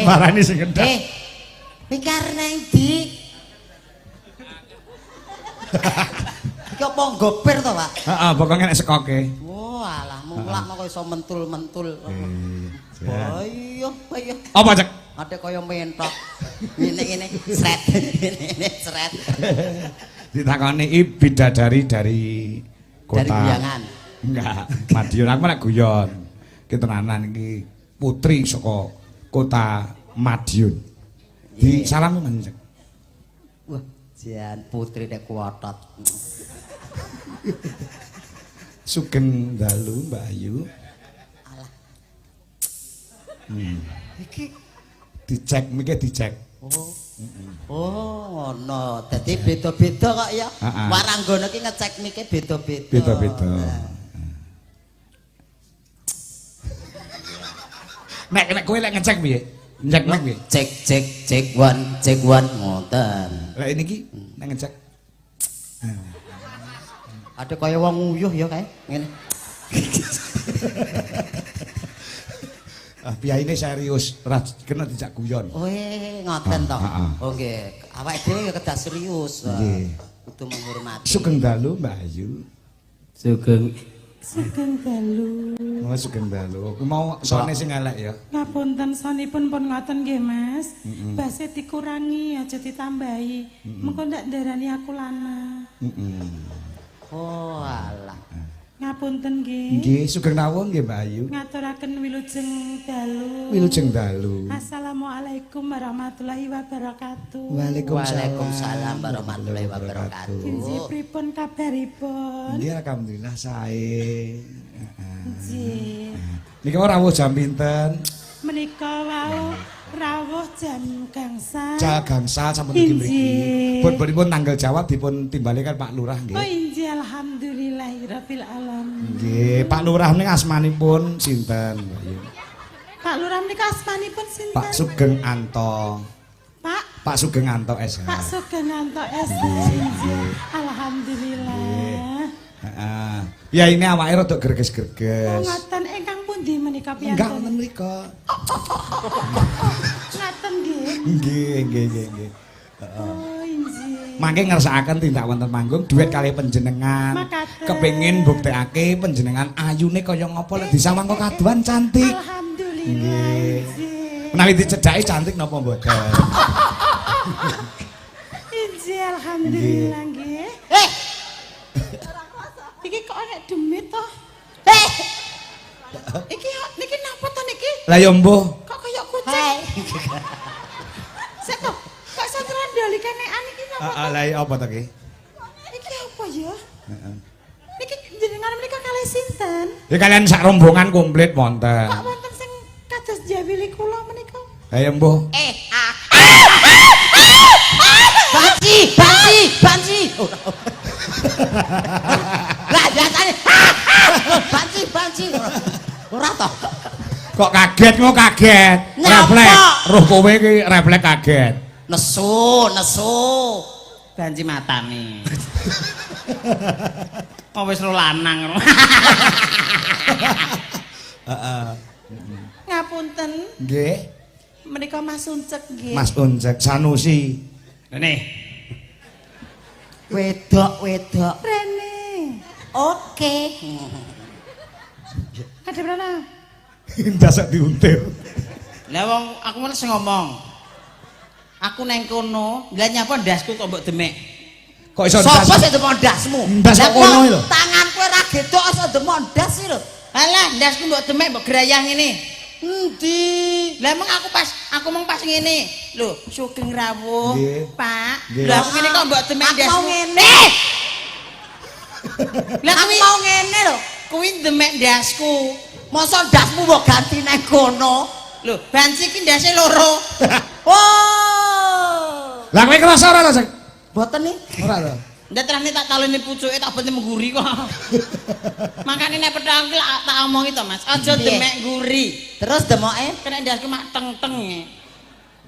Parani sing ngendas. Iki arep nang ndi? Iki apa nggoper to, Pak? Heeh, pokoke nek sekoke. Wah, alah mulakno kok iso mentul-mentul. Jan. Iya, iya. Apa, Cek? Ate kaya mentok. Ngene-ngene sret. Ngene sret. Ditakoni i bidadari dari kota. Dari Guyangan. Enggak, Madiun aku nek guyon. Ki tenanan iki putri saka kota Madiun. Di salam men, Cek. Wah, jan putri nek kuotot. Sugeng dalu Mbak Ayu. Alah. Iki Dicek mike dicek. oh. Oh, ngono. Dadi beda-beda kok ya. Heeh. Waranggana ki ngecek mike beda-beda. Beda-beda. Nek nek kowe lek ngecek piye? Ngecek nek piye? Cek cek cek one, cek one ngoten. Lek ini ki nek ngecek. Ada kaya wong nguyuh ya kae. Ngene. Ah, piyaine serius, ora kena dijak guyon. Oh, ngoten to. Ah, Oh nggih, awake dhewe ya kedah serius. Nggih. Kudu menghormati. Sugeng dalu Mbak Ayu. Sugeng. Sugeng dalu. Oh, sugeng dalu. Ku mau sone sing elek ya. Ngapunten sonipun pun ngoten nggih, Mas. Base dikurangi aja ditambahi. Mengko ndak ndarani aku lanang. Heeh. Oh, alah. Ngapunten nggih. Nggih, sugeng rawuh nggih Mbak Ayu. Ngaturaken wilujeng dalu. Wilujeng dalu. Assalamualaikum warahmatullahi wabarakatuh. Waalaikumsalam. Waalaikumsalam warahmatullahi wabarakatuh. Inggih pripun kabaripun? Nggih, alhamdulillah sae. Nggih. Niki rawuh jam pinten? Menika wau rawuh jam gangsal. Jam gangsal sampun dugi mriki. Inggih. Pun-punipun tanggal jawab dipun timbalikan Pak Lurah nggih. Oh inggih alhamdulillahirabbil alamin. Nggih, Pak Lurah ning asmanipun sinten, Mbak Ayu? Pak Lurah menika asmanipun sinten? Pak Sugeng Anto. Pak Pak Sugeng Anto SH. Pak Sugeng Anto SH. Alhamdulillah. Heeh. Ya ini awake rada Oh greges-greges. ngoten ingkang pundi menika Enggak piyantun? wonten mriku. Ngaten nggih. Nggih, nggih, nggih, nggih. Oh inggih. Mangke ngersakaken tindak wonten panggung duet kalih panjenengan. Makaten. Kepengin mbuktekake panjenengan ayune kaya ngapa lek disawang kok kaduan cantik. Alhamdulillah. Nggih. Inggih. Menawi dicedhaki cantik napa mboten? Inggih alhamdulillah nggih. Eh, Iki kok enek demit toh? eh. Iki niki napa to niki? Lah ya mbuh. Kok kaya kucing? Hai. Sik to. Kok iso ngrandoli kenekan iki napa? Heeh, lah ya apa to ki? Iki apa ya? Heeh. Niki jenengan menika kalih sinten? Ya kalian sak rombongan komplit wonten. Kok wonten sing kados jawili kula menika? Lah ya mbuh. Eh, ah. Banci, banci, banci. Oh. Lah biasane banci, banci. Ora toh. Kok kaget kok kaget. Nyapa? Refleks. Roh kowe iki refleks kaget. Nesu, nesu. Banci matane. Kok wis ro lanang. Heeh. Ngapunten, Nggih. menika Mas Uncek nggih. Mas Uncek Sanusi. Rene. Wedok, wedok. Rene. Oke. Ada berapa? Ndasak diuntir. Lah wong aku malah sing ngomong. Aku neng kono, lah nyapa ndasku kok mbok demek. Kok iso Sopo ndas? sing demok ndasmu? Ndas kok Lah kono lho. Tanganku ora gedok iso demok ndas iki lho. Alah, ndasku mbok demek mbok grayang ngene. Endi? Lah emang aku pas aku mong pas ngene. Lho, sugeng rawuh, Nggih. Pak. Nggih. Lah aku ngene kok mbok demek Aku ndasmu. mau ngene. Lah Aku kuwi mau ngene lho. kuwi demek ndasku. Masa ndasmu mbok ganti nang kono? Lho, banci ki ndase loro. Oh. Lah kowe kerasa ora to, Cek? Mboten nih. Ora to. Ndak terane tak taleni pucuke tak bete mengguri kok. Makane nek petang ki tak omongi to, Mas. Aja Piye? demek ngguri. Terus demoke Kena ndasku mak teng-teng.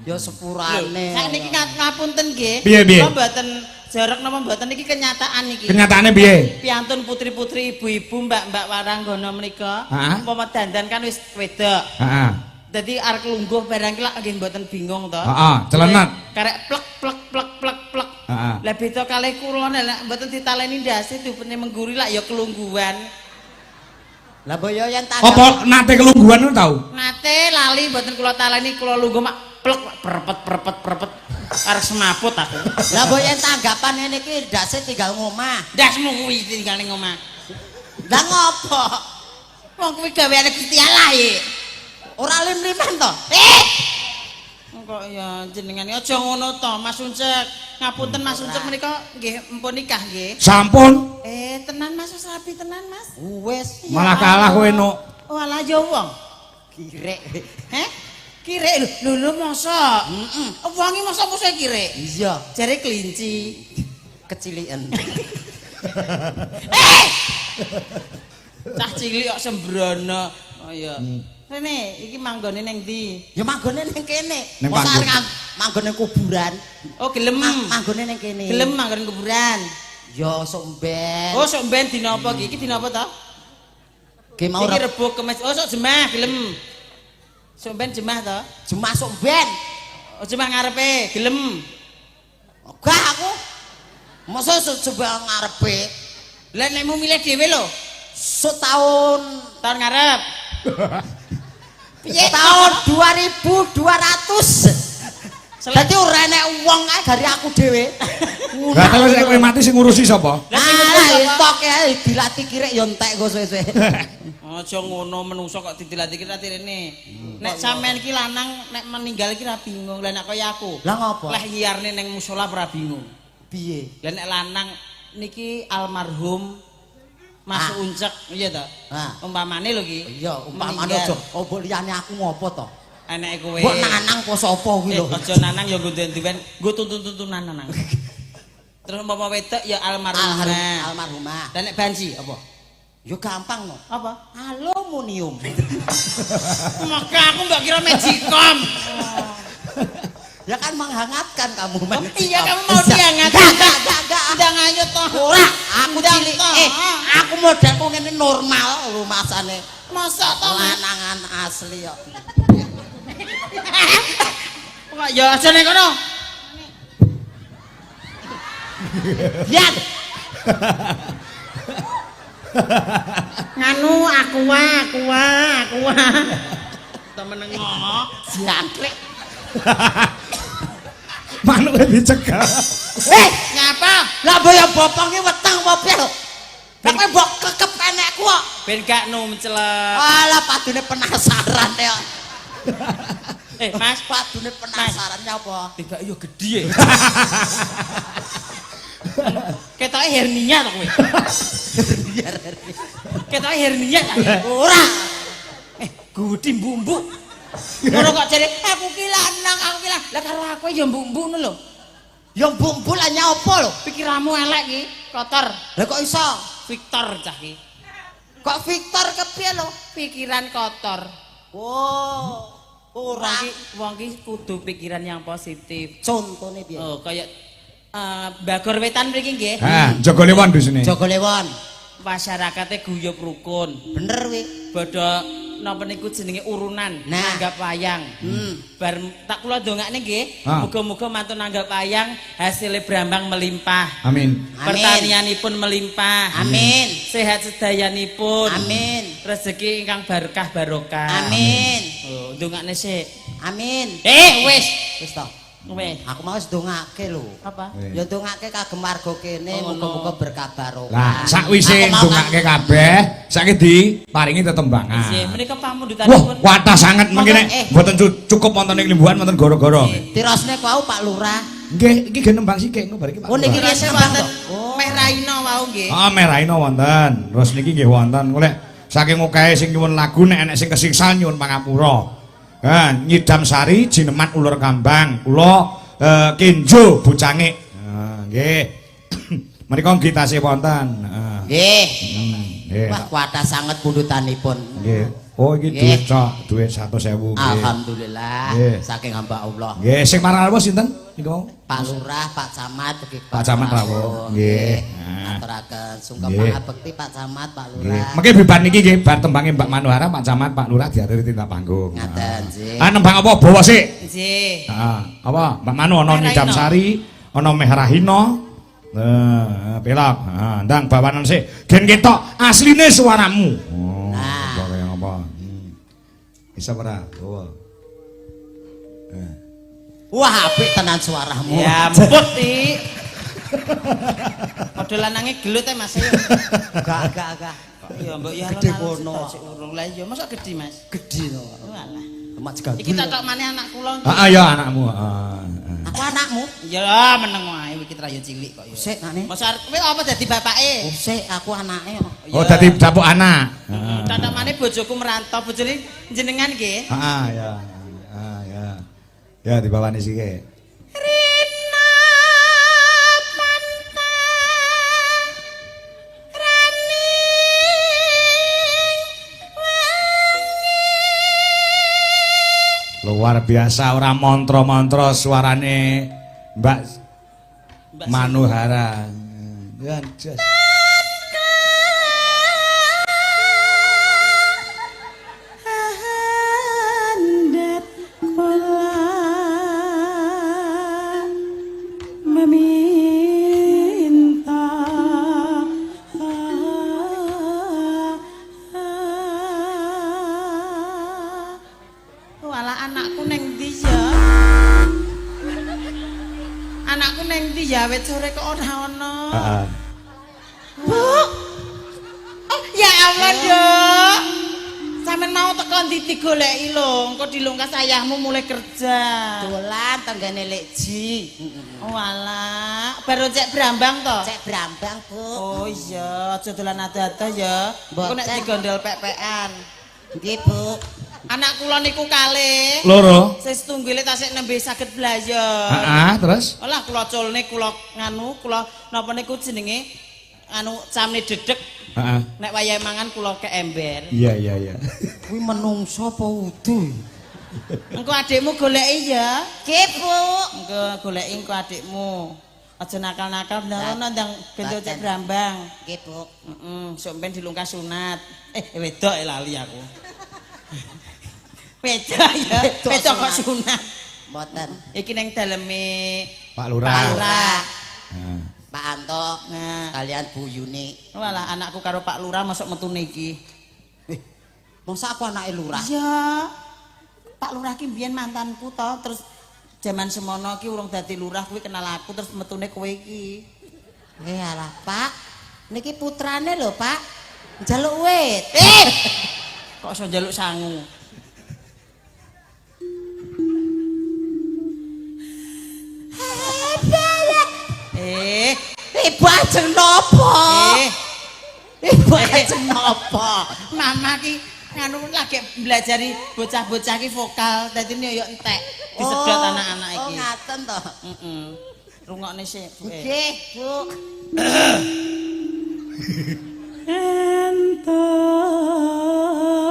ya sepurane. Sakniki ngapunten nggih. Piye, piye? Kula mboten jorok napa mboten iki kenyataan iki. Kenyataane piye? Piantun putri-putri, ibu-ibu, mbak-mbak waranggana menika, Heeh. umpama dandan kan wis wedok. Heeh. Dadi arek lungguh barang ki lak nggih mboten bingung to. Heeh, celenat. Karek plek plek plek plek plek. Heeh. Lah beda kalih kula nek mboten ditaleni ndase dupene mengguri lak ya kelungguhan. Lah mbok yo yen tanggapan. Apa nate kelungguhan ngono tau? Nate lali mboten kula taleni, kula lungguh mak plek prepet prepet prepet arek semaput aku. Lah mbok yen tanggapan ngene iki ndase tinggal ngomah. Ndasmu kuwi tinggal ning omah. Lah ngopo? Wong kuwi gaweane Gusti Allah iki. Ora lim-liman to? Eh! Kok ya jenengan aja ngono to, Mas Uncek. Ngapunten Mas Uncek menika nggih empun nikah nggih. Sampun. Eh, tenan Mas wis rapi tenan Mas. Wis Malah kalah kowe nuk. Oh alah ya wong. Kirek. Heh? Kirek lho, lho lho mosok. Heeh. Wong iki mosok mosok kirek. Iya, Jare kelinci. Keciliken. Eh! Cah cilik kok sembrono. Oh iya. Rene, iki manggone ning ndi? Ya manggone ning kene. Ning Mosok panggung. arep manggone ning kuburan. Oh, gelem. Manggone ning kene. Gelem manggon kuburan. Ya sok mben. Oh, sok mben dina apa iki? Iki dina apa to? Ki mau Iki Rebo Kemis. Oh, sok Jemah gelem. Sok mben Jemah to? Jemah sok mben. Oh, Jemah ngarepe, gelem. Gak aku. Mosok sok jebak ngarepe. Lah nek mu milih dhewe lho, Sok tahun tahun ngarep. Piye? Tahun 2200. Dadi ora enek wong kae gari aku dhewe. Lah terus nek kowe mati sing ngurusi sapa? Lah sing ngurusi Ah, sapa? entok ae dilati kirek ya entek kok suwe-suwe. Aja ngono menungso kok ditilati ki rene. Nek sampean ki lanang nek meninggal ki ra bingung. Lah nek kaya aku. Lah ngopo? Leh yiarne ning musala ora bingung. Piye? Lah nek lanang niki almarhum Mas Ah. Uncek, iya ta? Ah. Umpamane lho ki. Iya, umpamane Meninggal. aja opo liyane aku ngopo to? Eneke kowe. Mbok nanang apa sapa kuwi lho? Eh, aja nanang ya nggo duwen-duwen, nggo tuntun-tuntunan nanang. Terus umpama wedok ya almarhumah. Almarhumah. Lah nek banci apa? Ya gampang no. Apa? Aluminium. Maka aku mbok kira magicom. Ya kan menghangatkan kamu. Oh, iya kamu mau dihangatkan. Enggak, enggak, enggak. Ndang ayo toh. Ora, aku Ndang cilik. toh. Eh, aku modelku ngene normal rumasane. Masa toh, Mas? Lanangan asli kok. Kok ya aja ning kono. Yan, Nganu aqua, aqua, aqua. Ta menengo. Jangkrik. Manuke dicegal. Eh, Nyapa? lah mbok ya bopong ki weteng apa piye lho? Lah kowe mbok kekep enekku kok. Ben gak numcelek. Alah padune penasaran ya. Eh, Mas, Padune penasaran apa? tiba yo gedhe. Ketoke hernia to kowe. Ketoke hernia ta. Ora. Eh, gedhe mbuk-mbuk. Ngono kok jare aku ki lanang, aku ki lanang. Lah karo aku ya mbuk-mbuk ngono lho. Ya mbuk-mbuk lah nyapa lho? Pikiranmu elek ki, kotor. Lah kok iso? Victor cah ki. Kok Victor kepiye lho? Pikiran kotor. Oh, Wong ora. ki wong ki kudu pikiran yang positif. Contone piye? Oh, kaya Bagor Wetan mriki nggih. Ha, Jaga Lewon di sini. Jaga Lewon. Masyarakate guyub rukun. Bener wi. Padha napa niku jenenge urunan Nah. nanggap wayang. Bar tak kula dongakne nggih, Ah. muga-muga mantun nanggap wayang hasilnya brambang melimpah. Amin. Amin. Pertanianipun melimpah. Amin. Sehat sedayanipun. Amin. Rezeki ingkang barkah barokah. Amin. Oh, ndongakne sik. Amin. Eh, wis. Wis to. Wis. Aku mau wis ndongake lho. Apa? Ya ndongake kagem warga kene Oh, muga-muga berkah barokah. Lah, sakwise Aku mau kan- ndongake kabeh, saiki diparingi tetembangan. Nggih, menika Wah, pamundutanipun. kathah sanget mengki nek Eh. mboten cukup wonten ing limbuhan wonten goro-goro. Tirosne kuwi Pak Lurah. Nggih, iki ge nembang sithik engko bar iki Pak. Oh, niki Lurah. nggih Terus nembang wonten to? Oh. Meh Raino wau nggih. Ah, meraino wonten. Terus niki nggih wonten. Engko lek saking okahe sing nyuwun lagu nek enek sing kesiksal nyuwun pangapura. Ha, Nyidam Sari jinemat ulur kambang, kula Kenjo Bocangik. Ha, nggih. Menika nggih tasih wonten. Heeh. Nggih. Nggih. Wah, kuatah sanget pundutanipun. Nggih. Oh, iki Nggih. dhuwit tok, dhuwit 100.000 nggih. Alhamdulillah Nggih. saking hamba Allah. Nggih, sing marang arwa sinten? Niku? Pak Lurah, Pak Camat ugi Pak Camat rawuh. Nggih. Nah. Aturaken sungkem Nggih. pangabekti Pak Camat, Pak Nggih. Lurah. Mengke bibar niki nggih bar tembange Mbak Manohara, Pak Camat, Pak Lurah diaturi tindak panggung. Ngaten, nggih. Ah nembang apa bawa sik? Nggih. Heeh. Apa? Mbak Manu ana Mehrahino. Nyidam Sari, ana Mehrahino. Nah, pelok. Heeh, ndang bawanan sik. Gen ketok asline suaramu. Oh, Nah. apa kaya apa? Bisa ora? Bawa. Wah, apik tenan suaramu. Ya ampun, Tik. Padha lanange gelut e Mas. Ayo. Gak gak gak. Ya mbok ya Gedhe alon-alon kono. sik urung. Lah iya mosok gedhe Mas. Gedhe to. Walah. Mak jegandul. Iki tak maneh anak kula. Heeh ya anakmu, heeh. Aku anakmu. Ya meneng wae iki ra yo cilik kok ya. Sik nane. Mosok arep kowe apa dadi bapake? Sik aku anake kok. Oh, dadi dapuk anak. Heeh. Tatak maneh bojoku merantau, bojone jenengan nggih. Heeh ya. Heeh ya. Ya dibawani sike. Rina pantang raning Luar biasa ora mantra-mantra suarane Mbak Mbak Manohara. Ya, jos. Handat kula meminta. Walah anakku neng ndi ya? Anakku neng ndi ya wit sore kok ora ana. Heeh. Bu. Oh, ya Allah, Dok. Sampeyan mau teko ndi digoleki lho, engko dilungkas ayahmu mulai kerja. Dolan tanggane Lekji. Oh alah, baru cek brambang to? Cek brambang, Bu. Oh iya, aja dolan ado-ado ya. Engko nek Mboten. digondol pek-pekan. Nggih, Bu. Anak kula niku kalih. Loro. Sing setunggile tasik nembe saged belajar. Heeh, terus? Olah kula culne kula nganu kula napa niku jenenge anu camne dedeg Heeh. nek wayahe mangan kula ke ember. Iya, iya, iya. Kuwi menungso apa udu? Engko adikmu goleki ya. Nggih, Bu. Engko goleki engko adikmu. Aja nakal-nakal ndang ndang bendo cek brambang. Nggih, Bu. Heeh, sok ben dilungkas sunat. Eh wedok e lali aku. Wedok ya, wedok kok sunat. Mboten. Iki ning daleme Pak Lurah. Pak Lurah. Heeh. Pak Anto Nah. kalian Bu Yuni. Walah anakku karo Pak Lurah masuk metune iki. Masa aku anake lurah? Iya. Pak Lurah ki mbiyen mantanku to, terus jaman semono ki urung dadi lurah kuwi kenal aku terus metune kowe iki. Eh alah, Pak. Niki putrane lho, Pak. Njaluk wit. Eh! Kok iso njaluk sangu? Eh, Ibu ajeng napa? eh, Ibu ajeng napa? mama ki nganu lagi belajari bocah-bocah ki vokal, dadi ini yo entek disedot anak-anak Oh, iki. ngaten to. Heeh. Rungokne sik, Bu. Eh. Nggih, Bu.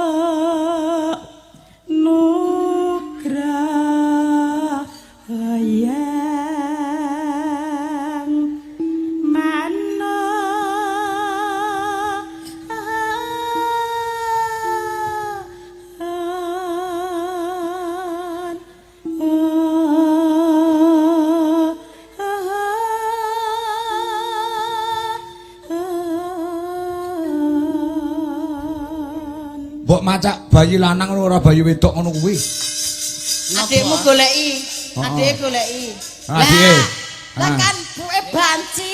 Entuk nugrah yang mana Mbok macak bayi lanang ora bayi wedok ngono kuwi. Adikmu goleki, Oh. adike goleki. Adike. Lah Ah. kan buke banci.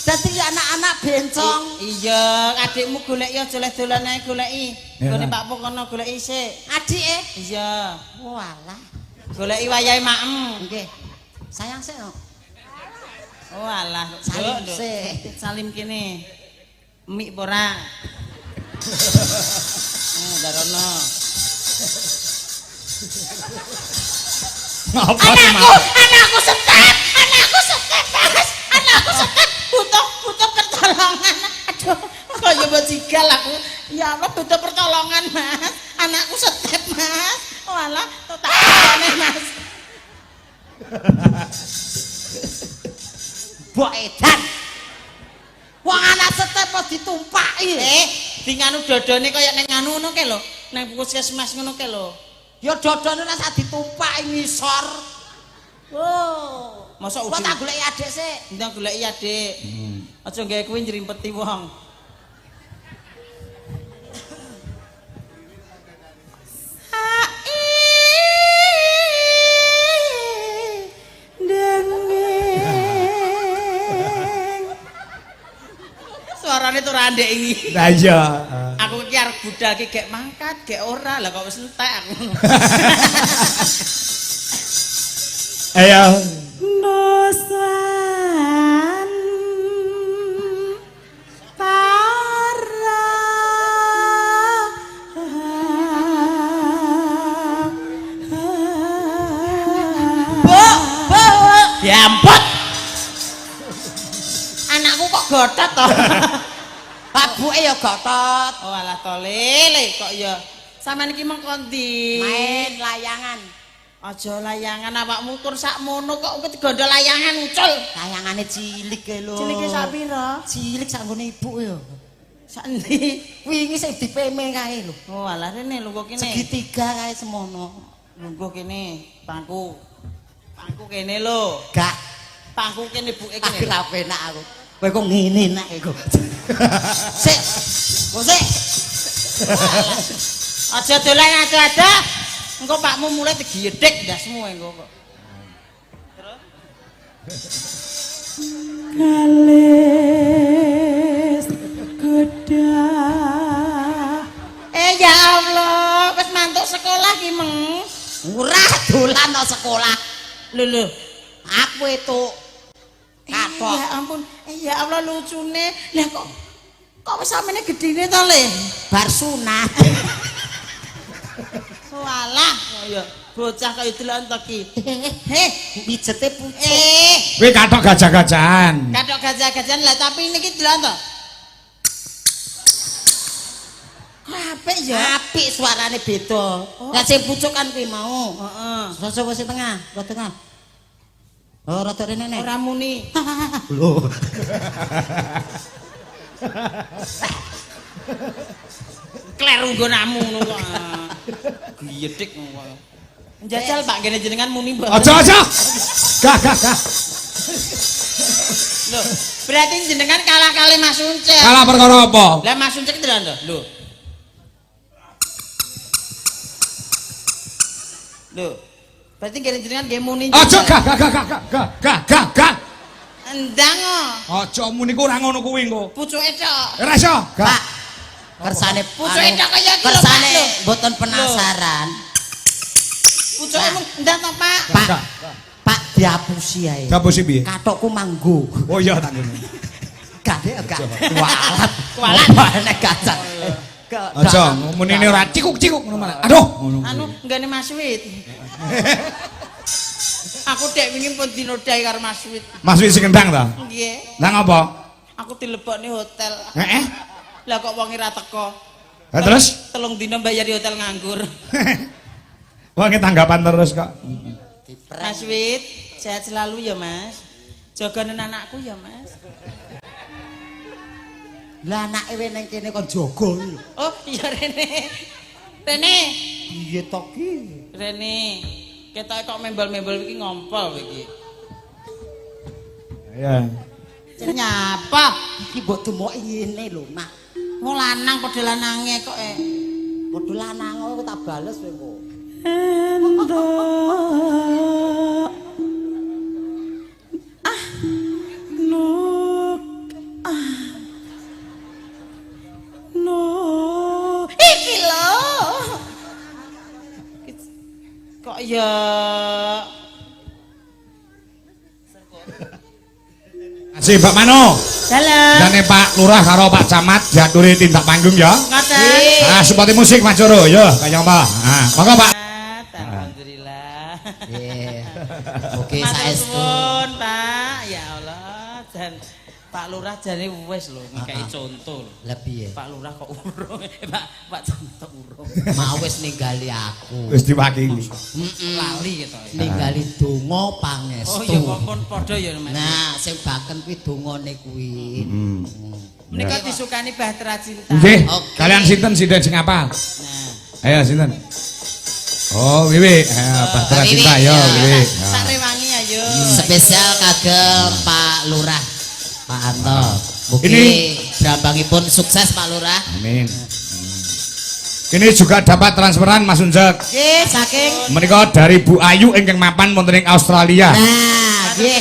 Dadi anak-anak bencong. Iya, adikmu goleki aja leh dolan ae goleki. Ya. Gone Pak Puk kono goleki sik. Adike. Iya, Walah. goleki wayahe maem. Nggih. Sayang sik. no. Oh alah, Salim Nduk, Nduk. sik. Salim kene. Mik apa ora? Darono. Ngapa Anakku, anakku setep, anakku setep, Mas. Anakku setep, butuh butuh pertolongan. Aduh, kok ya mbok jigal aku. Ya Allah, butuh pertolongan, Mas. Anakku setep, Mas. Walah, tok tak takone, Mas. Mbok edan. Wong anak setep kok ditumpaki. Di nganu dodone kaya ning nganu ngono ke lho. Nang puskesmas ngono ke lho. Ya dodone ora sak ditumpaki ngisor. Oh. Mosok Kok ujung. tak goleki adik sik. Ndang goleki adik. Aja gawe kuwi njrimpeti wong. Dengeng. Suarane tuh ora ndek iki. Lah iya. Aku iki arep budal ki gek mangkat, gek ora. Lah kok wis entek aku. Ayo. Nusan Tara. Bu, bu, diamput. Anakku kok gotot to? Babuke ya gotot. Oh alah to lele kok ya. Sampeyan iki mengko ndi? Main layangan. Aja layangan awakmu kur sakmono kok digondol layangan ucul. Layangane cilik e lho. Cilike sak pira? Cilik sak nggone ibu ya. Sak endi? Wingi sing dipeme kae lho. Oh alah rene lungguh kene. Segitiga kae semono. Lungguh kene, pangku. Pangku kene lho. Gak Pangku kene buke aku kene. ra penak aku. Kowe kok ngene nak iku. Sik. Kok sik. Aja dolan ada-ada. Engko pakmu mulai digedhek ndasmu engko kok. Kalis godah. Eh ya Allah, wis mantuk sekolah ki meng. Ora dolan no sekolah. Lho lho. Aku itu katok. Ya ampun, ya Allah lucune. Lah kok kok wis samene gedine to, Le? Bar sunat. Walah, oh ya bocah kaya deloken to ki. Heh, Pijete pucuk. eh, Kuwi katok gajah-gajahan. kathok gajah-gajahan lah tapi niki deloken to. Kok apik ya? Apik suarane beda. Lah sing pucuk kan kuwi mau. Heeh. Sapa sing tengah? Rada tengah. Oh, rada rene nek. Ora muni. Lho. Kleru nggonamu ngono kok. Giyedhik ngono kok. Njajal Pak ngene jenengan muni mboten. Aja aja. Gah gah gah. Lho, berarti jenengan kalah kali Mas Uncek. Kalah perkara apa? Lah Mas Uncek deloken to. Lho. Lho. Berarti ngene jenengan nggih muni. Aja gah gah gah gah gah gah gah gah. Endang kok. Aja muni ku ora ngono kuwi engko. Pucuke tok. Ora iso. Gah. Pak. Kersane Pucuke tok kaya iki lho, Pak. Kersane Lho. mboten penasaran. Pucuke mung endang to, Pak. Pak. Gah. Pak diapusi ae. Diapusi piye? Katokku manggo. Oh iya tak ngono. Gak dek gak. Kualat. Kualat. Nek gajah. Aja munine ora cikuk-cikuk ngono malah. Aduh ngono. Anu nggone Mas Wit. Aku dek wingi pun dinodai karo Mas Wit. Mas Wit sing kendang ta? Nggih. Lah ngapa? Aku dilebokne hotel. Heeh. Lah kok wonge ra teko. Lah terus Telung dina bayar di hotel nganggur. wonge tanggapan terus kok. Mas Wit, sehat selalu ya Mas. Jaganen anakku ya Mas. Lah anake we ning kene kon jaga iki lho. Oh iya Rene. Rene, Piye to ki? Rene. Ketoke kok membel-membel iki ngompol iki. Iya. Nyapa? Iki mbok demoki ngene lho, Mak. Wong lanang padha lanange kok eh. Padha lanang kok tak bales kowe engko. Entuk ah nuk ah nuk Iki lho. Kok ya Asih Pak Mano. Dalam. Jane Pak Lurah karo Pak Camat diaturi tindak panggung ya. Ngoten. Ah, supati musik Mas Joro, ya kaya apa? Ah, monggo Pak. Alhamdulillah. Nggih. Oke, Matur saestu. suwun, Pak. Ya Allah, dan Pak Lurah jane wis lho ngekeki conto lho. Lah piye? Pak Lurah kok urung. Pak Pak Camat urung. Mau wis ninggali aku. Wis diwakili. Lali gitu ya. Ninggali donga Oh pangestu. iya kok padha ya Mas. Nah, sing baken kuwi dongane kuwi. Menika disukani Bahtera Cinta. Nggih, Oke. kalian sinten sinten sing apal? Nah. Ayo sinten? Oh, Wiwi, Bahtera Wiwi, Cinta ya, ya. Wiwi. Sak rewangi ayo. Spesial kagem Pak Lurah, Pak Anto. Mugi Ini- brambangipun sukses Pak Lurah. Amin. Ini juga dapat transferan Mas Unjek. Nggih, saking Menika dari Bu Ayu ingkang mapan wonten ing Australia. Nah, nggih.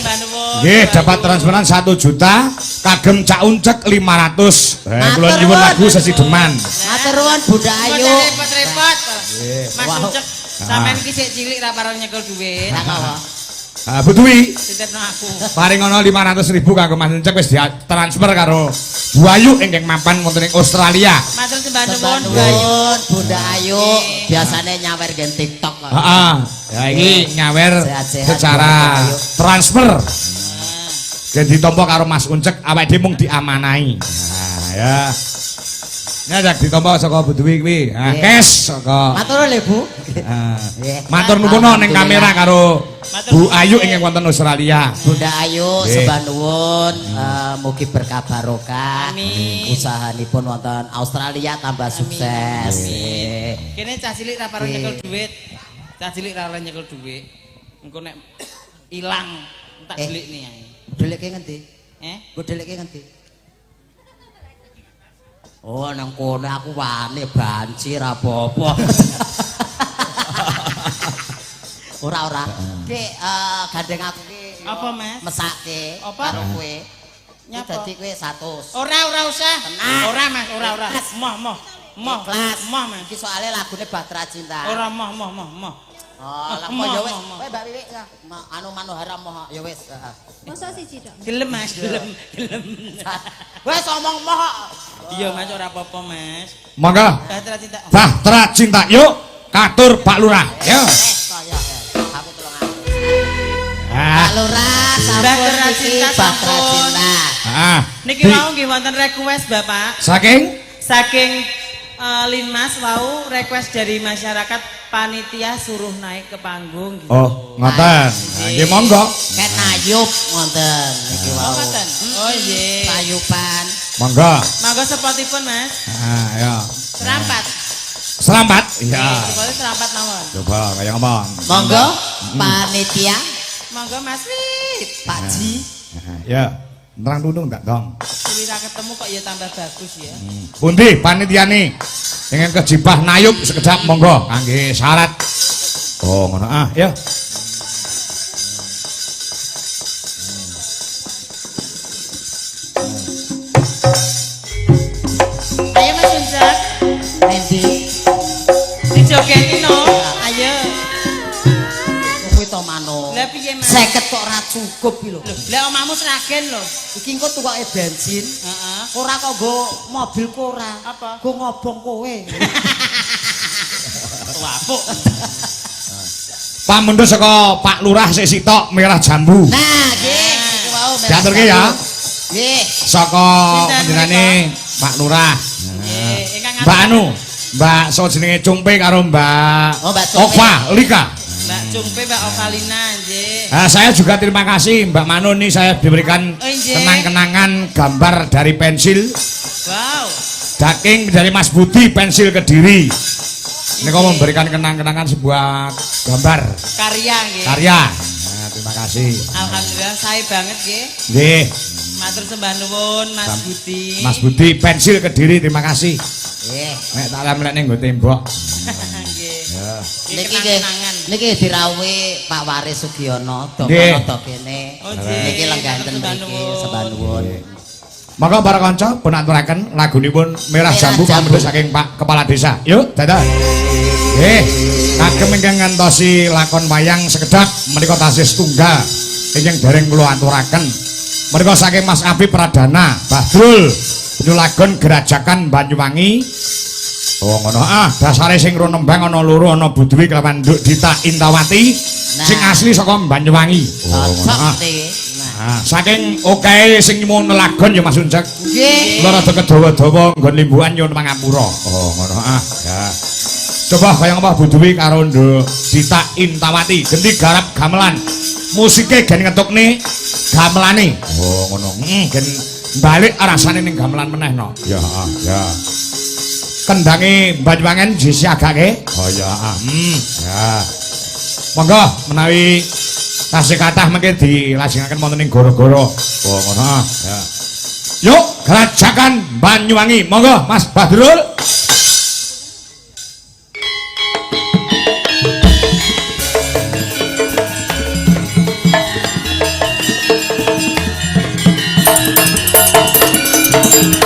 Nggih, dapat transferan 1 juta kagem Cak Uncek 500. Kula Matur nyuwun nuwun. lagu sesideman. Matur nuwun Bunda Ayu. Repot-repot. Mas Wow. Uncek, sampean iki sik cilik ra parang nyekel dhuwit. Lah kok. Ah, Bu Dwi, Titipno aku. paring ana 500 ribu kanggo Mas Uncek wis ditransfer karo Bu Ayu ingkang mapan wonten ing Australia. Matur sembah nuwun Bu Ayu. Nuwun Bunda Ayu, biasane nyawer gen TikTok kok. Heeh. Ya iki nyawer Sehat-sehat, secara Bu Ayu. transfer. Dan ditampa karo Mas Uncek awake dhewe mung diamanahi. Nah, ya. Ya jak ditampa saka Bu Dwi kuwi. Nah, Nggih. cash saka. Matur nuwun lho Bu. Ah. Nggih. Matur nuwun ning kamera karo Matur Bu nuwun. Ayu ingkang wonten Australia. Bunda Ayu Nggih. sembah nuwun, mugi berkah barokah. Amin. Usahanipun wonten Australia tambah sukses. Nggih. Kene cah cilik ra parang Nggih. nyekel dhuwit. Cah cilik ra oleh nyekel dhuwit. Engko nek ilang tak delikne ae. Deleke ngendi? Eh? Mbok deleke ngendi? Oh, nang kono aku wani banci ra apa-apa. Ora ora. Ki gandeng aku ki Apa, Mas? Mesake Apa? karo kowe. Nyapa? Dadi kowe 100. Ora ora usah. Tenang. Ora Mas, ora ora. Ikhlas. Moh moh. Moh. Ikhlas. Moh Mas. Iki soalnya lagune Bahtera Cinta. Ora moh moh moh moh. Oh, lah Moh, kok ya wis. moh, moh. Kowe Mbak Wiwi ya, anu Manohara moh ya wis. Heeh. Masa siji tok. Gelem Mas, gelem, gelem. Wes omong moh. Iya Mas ora apa-apa Mas. Monggo. Bahtera Cinta. Bahtera Cinta yuk katur Pak Lurah. Yo. Kaya aku tolong aku. Ah. Pak Lurah sampun Bahtera niki Cinta Bahtera sampun. Cinta. Ah. Niki wau nggih wonten request Bapak. Saking Saking Linmas wau request dari masyarakat panitia suruh naik ke panggung gitu. Oh, ngoten. Nah, nggih monggo. Ket nayub ngoten niki Oh, wau. ngoten. Oh nggih. Tayuban. Monggo. Monggo sepotipun Mas. Ah, ya. Serampat. Serampat. Iya. Sepotipun serampat mawon. Coba kaya ngomong. Monggo panitia Monggo Mas Wit. Pak Ji. Nah, ya. Nerang tuntung tak dong. Suwi ra ketemu kok ya tambah bagus ya. Pundi panitiane? Ingin kejibah nayub sekedap monggo kangge syarat. Oh, ngono ah, ya. Ayo Mas Unjak, Nendi. dijogeti no. Ayo. Kuwi to mano. Lah piye Mas? 50 kok ora cukup iki lho. Lho, lah omamu Sragen lho. Iki engko tukoke bensin. Heeh. Ora kok nggo mobilku ora. Apa? Nggo ngobong kowe. Wapuk. Pamundhut saka Pak Lurah sik sitok merah jambu. Nah, nggih, iki wau merah Diaturke ya. jambu. Nggih. Saka Sinten panjenengane Pak Lurah. Nggih, ingkang Mbak anu, Mbak so jenenge Cumpe karo Mbak Oh, Mbak Cumpe. Ova Lika. Mbak Cumpe, Mbak Ovalina nggih. Nah, saya juga terima kasih Mbak Manu nih saya diberikan Oh, injih. kenang-kenangan gambar dari pensil Wow. daging dari Mas Budi pensil Kediri. Ini kok memberikan kenang-kenangan sebuah gambar Karya nggih. karya. Nah, terima kasih. Alhamdulillah sae banget nggih. Nggih, Matur sembah nuwun Mas Budi. Mas Budi pensil Kediri terima kasih. Nggih. Nek tak lemlek ning nggo tembok. Nggih. Ya. Niki nggih. kenang-kenangan. Niki dirawuhi Pak Waris Sugiono, Nggih. dokono kene. Oh, nggih. Niki lenggah enten Matur sembah mriki, nuwun. sembah nuwun. Maka para kanca pun aturaken lagunipun Merah Merah Jambu Jambu. pamundhut saking Pak Kepala Desa. Yuk, dadah. Nggih, kagem ingkang ngantosi lakon wayang sekedhap menika tasih setunggal ingkang dereng kula aturaken. Menika saking Mas Abi Pradana, Badrul nyulagon Gerajakan Banyuwangi. Oh ngono ah, dasare sing nembang ana loro ana Budwi kelawan Nduk Dita Intawati Nah. sing asli saka Banyuwangi. Oh ngono Cocok ah. niki. Nah. Ah, saking okehe sing nyuwun lelagon ya Mas Uncek. Nggih. Kula rada kedawa-dawa nggon limbukan nyuwun pangapura. Oh, ngono ah. Ya. Coba kaya ngapa Bu Dwi karo Nduk Dita Intawati genti garap gamelan. Musike gen ngetukne gamelane. Oh, ngono. Heeh, gen balik rasane ning gamelan meneh no. Ya, ah, ya. Kendange Banyuwangen disiagake. Oh ya, ah. Ya. Monggo menawi tasih kathah mengke dilajengaken wonten ing goro-goro. Oh, ngono ah. Ya. Yuk, Grajagan Banyuwangi. Monggo Mas Badrul.